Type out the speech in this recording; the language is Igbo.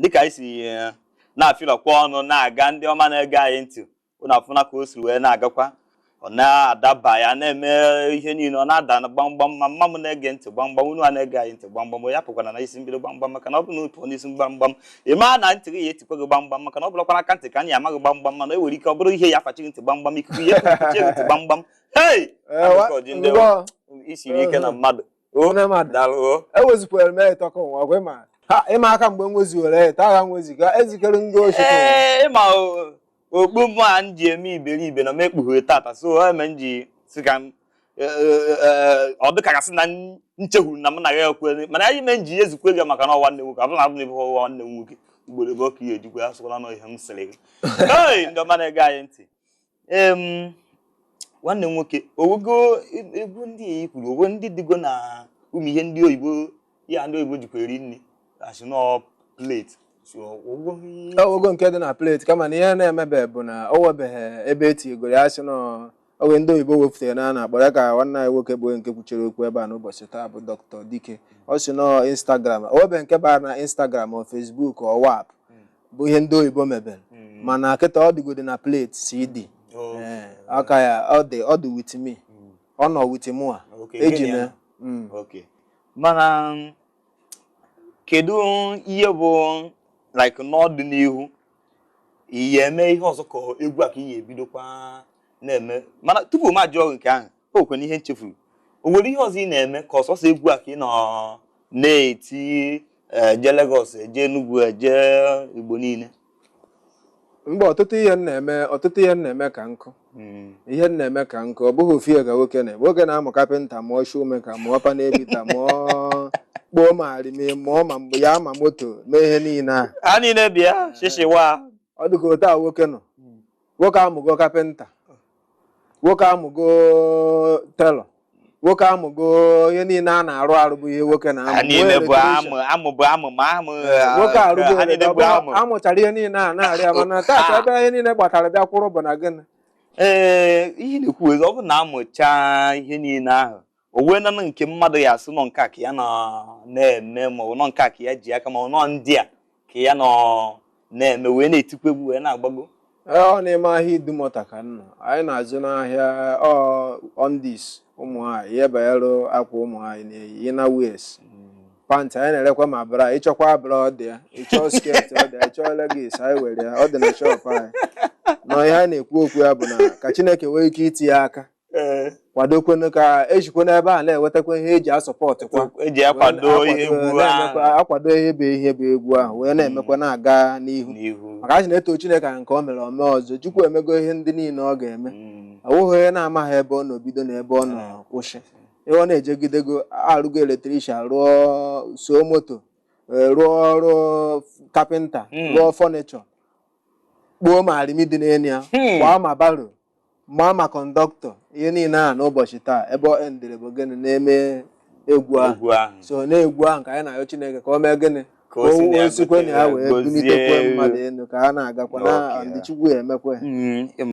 Dịka anyị si na-afịlọkwa ọnụ na-aga, ndị ọma na-ege anyị ntị, ụnụ afụna ka o si wee na-agakwa. Ọ na-adaba ya na-eme ihe niile, ọ na-ada na gbamgbam. Ma mma m na-ege ntị gbamgbam, unu a na-ege anyị ntị gbamgbam, ya pụkwana na isi mbido gbamgbam, maka na ọ bụrụ na ị pụọ n'isi gbamgbam, ị maa na ntị gị ya etikwa gị gbamgbam, maka na ọ bụrụkwa n'aka ntị ka anyị amaghị gbamgbam, mana e nwere ike ọ bụrụ ihe ya afachi gị ntị gbamgbam, ikuku ihe kpuchie gị ntị gbamgbam. Hei! Isiri ike na mmadụ. Daalụ o. Ewezikwere m ịtọkọ nwa ọgwa ịma ha ịma aka mgbe m weziwere ịta agha nweziga ezikere ndị ochie. Ee, ịma okpu m a m ji eme iberibe na m ekpughere tata, so eme m ji si ka m ọ dịka gasị na nchehuru na m na ya ekwe, mana anyị mee m ji ezukwe gị, maka na ọ nwanne nwoke, ọ bụrụ na abụ na ebe nwanne m nwoke ugboro ebe ọka ihe ejikwa ya sụkwala na ihe m sịrị gị. Hey, ndị ọma na-ege anyị ntị, nwanne m nwoke, owego egwu ndị a i kwuru, ogo ndị dịgo na ụmụ ihe ndị oyibo ya, ndị oyibo jikwa eri nri, asị nọ plate, so ogo. Ogo nke dị na plate, kama na ihe na-emebe bụ na o webeghị ebe etinyegoro ya, sị nọ oge ndị oyibo wepụtara na a na-akpọrọ ya. Ka nwanne anyị nwoke bụ onye nke kwuchere okwu ebe a n'ụbọchị taa bụ Dr. Dike, ọ sị nọ Instagram, o webe nke bara na Instagram, ọ Facebook, ọ WhatsApp, bụ ihe ndị oyibo mebere. Mana kịta ọ dịgodi na plate CD. Ee, aka ya ọ dị with me, ọ nọ with mụ a. Eji gịnị na ya? Okay. Mana kedu ihe bụ like n'ọdịnihu, ihe eme ihe ọzọ ka egwu a ka ị ga-ebidokwa na-eme? Mana tupu m ajụọ gị nke ahụ, o nwekwana ihe nchefuru. O nwere ihe ọzọ ị na-eme, ka ọsọsọ egwu a ka ị nọ na-eti, eje Lagos, eje Enugu, eje Igbo niile? Mgbe ọtụtụ ihe m na-eme, ọtụtụ ihe m na-eme ka nkụ. Ihe m na-eme ka nkụ, ọ bụghị ofu ihe ka nwoke na-eme. Nwoke na-amụ kapịnta, mụọ shoemaker, mụọ panel beater, mụọ kpụọ ma arịmị, mụọ ma mgbe ya ma moto mee ihe niile a. Ha niile bịa shishiwa. Ọ dị ka otu a nwoke nọ. Nwoke amụgo kapịnta, nwoke amụgo tailor, nwoke amụgo ihe niile a na-arụ arụ, bụ ihe nwoke na-amụ. Ha niile mụọ bụ electrician. Amụ amụ bụ amụ ma amụ. Nwoke arụgo. Ha niile bụ amụ. Amụchara ihe niile a na-arịa, mana taata ebe ihe niile gbatara bịa kwụrụ bụ na gịnị? Ee, ihe na-ekwu ezi, ọ bụ na amụchaa ihe niile ahụ, o wee nanụ nke mmadụ ya asị nọ nke a ka ya nọ na-eme, ma ọ bụ nọ nke a ka ya ji aka, ma ọ nọ ndị a ka ya nọ na-eme, wee na-etikwa egwu wee na-agbago. Ee, ọ n'ime ahịa Idumota ka m nọ. Anyị na-azụ n'ahịa ọ undies ụmụ nwanyị, ihe banyere akwa ụmụ nwanyị na-eyi, inner wears, pant. Anyị na-erekwa ma bra. Ịchọkwa bra, ọ dị ya. Ịchọọ skirt, ọ dị ya. Ịchọọ leggings, anyị were ya, ọ dị na shop anyị nọ. Ihe anyị na-ekwu okwu ya bụ na ka Chineke nwee ike itinye aka kwadokwenụ ka ejikwa n'ebe a na-enwetakwa ihe eji asọpọtụkwa. Eji akwado ihe egwu na-emekwa ahụ. Akwado ihe bụ egwu ahụ wee na-emekwa na-aga n'ihu. N'ihu. Maka a sị na-eto Chineke nke o mere ome ọzọ. Chukwu emego ihe ndị niile ọ ga-eme. Ọ bụghị onye na-amaghị ebe ọ nọ bido na ebe ọ nọ kwụsị. Ihe ọ na-ejegidego, arụgo electrician, rụọ soo moto, rụọ ọrụ kapịnta, rụọ furniture, kpuo ma arimi dị n'elu ya, gbaa ma barrow, maa ma conductor, ihe niile a. N'ụbọchị taa, ebe ọ endere bụ gịnị? Na-eme egwu ahụ. Egwu ahụ. So na-egwu ahụ ka anyị na-arịọ Chineke ka o mee gịnị? Ka o si na ya o sikwe na ya wee gozie. bulitekwe mmadụ elu ka ha na-agakwa na ndị Chukwu ya emekwe.